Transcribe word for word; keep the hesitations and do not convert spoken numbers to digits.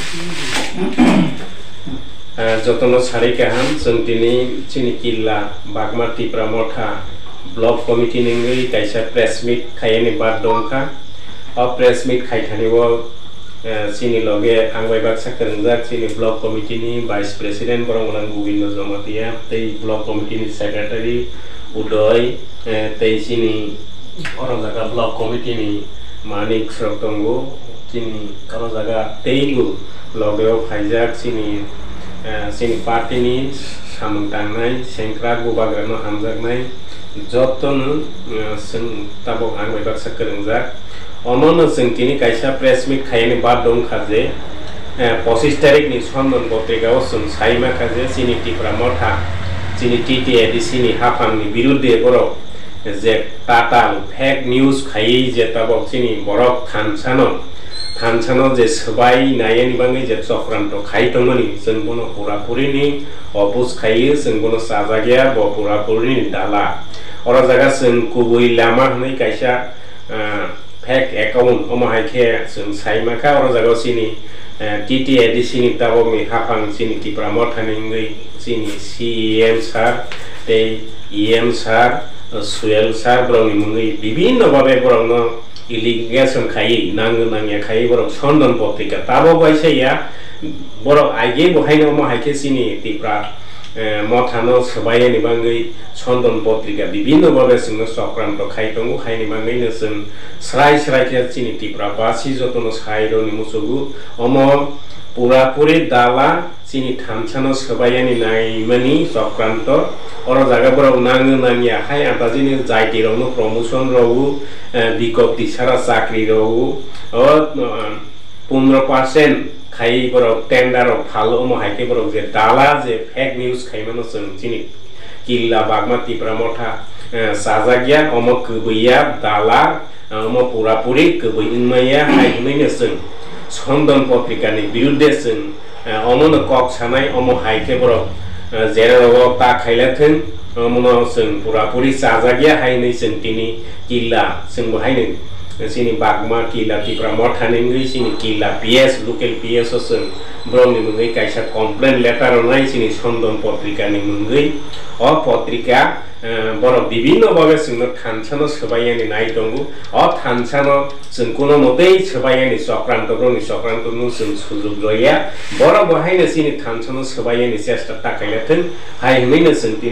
Ah, jotono sari kaham, chwng tini chini killa Bagma Tipra Motha Block Committee ni wngwi kaisa press meet khaiyani bad dongkha. O press meet khaithani o, eh, chini loge ang bai baksa kwrwngjak chini Block Committee ni Vice President borok mwnang Gobindo Jamatia tei Block Committee ni Secretary Udoy, eh, tei chini oro jaga Block Committee ni Manik srok tongo, chini oro jaga tei bo loge o phaijak chini, eh, chini party ni samung tangnai sengkrak bubagra no hamjaknai joto no, eh, chwng tabok ang bai baksa kwrwngjak. Omo no chwng tini kaisa press meet khaiyani bad dongkha je, eh, pochis tarik ni Sondon Potrika o chwng sai mankha je chini Tipra Motha, chini T T A D C ni haphang ni birudde borok je tatal fake news khaiwi je tabok chini borok thansa no, thansa no je swbai naiani bagwi je chokranto khai tongmani, chwng bono pura puri ni oppose khaiwi, chwng bono chajak ya, bo pura puri ni dala. Oro jaga chwng kubui lama hwnwi kaisa, ah, fake account, omo hai khe chwng sai mankha. Oro jaga chini, eh, T T A D C ni tabok ni haphang chini Tipra Motha ni wngwi chini C E M sir tei E M sir, Suel sir borok ni mungwi bibinno babe borok no allegation khaiwi, nangwi nangya khaiwi borok Sondon Potrika tabok waisa ya, borok aige bo haino omo hai khe chini Tipra, eh, Motha no swbai yani bagwi Sondon Potrika bibinno babe chwngno chokranto khai tongo, haini bagwi no chwng srai srai khe chini Tipra basi jotono sai rwni muchugo. Omo pura puri dala chini thansa no swbai yani naimani chokranto. Oro jaga borok nangwi nangya hai antajini jaiti rok no promotion rwo, eh, bikok tisara chakri rwo. O, eh, pondro percent khai borok tender rok phalo, omo hai khe borok je dala je fake news khai mano chwng chini killa Bagma Tipra Motha, eh, chajak ya, omo kwbwi ya, dala, eh, omo pura puri kwbwi wngmaya hai hwnwi no chwng Sondon Potrika ni birudde chwng, eh, omo no kok sanai, omo hai khe borok, eh, jera rogo ta khaila thwng, omo no chwng pura puri chajak ya hai hwnwi chwng tini killa chwng bo hai hwnwi chini Bagma killa Tipra Motha ni wngwi chini killa P S, local P S o chwng borok ni mungwi kaisa complaint letter rwnai chini Sondon Potrika ni mungwi. O potrika, eh, borok bibinno babe chwngno thansa no swbai yani nai tongo. O thansa no chwng kuno motei swbai yani chokranto, borok ni chokranto no chwng sujuk rwya. Borok bo hai no chini thansa no swbai yani chesta ta khaila thwng hai hwnwi no chwng tini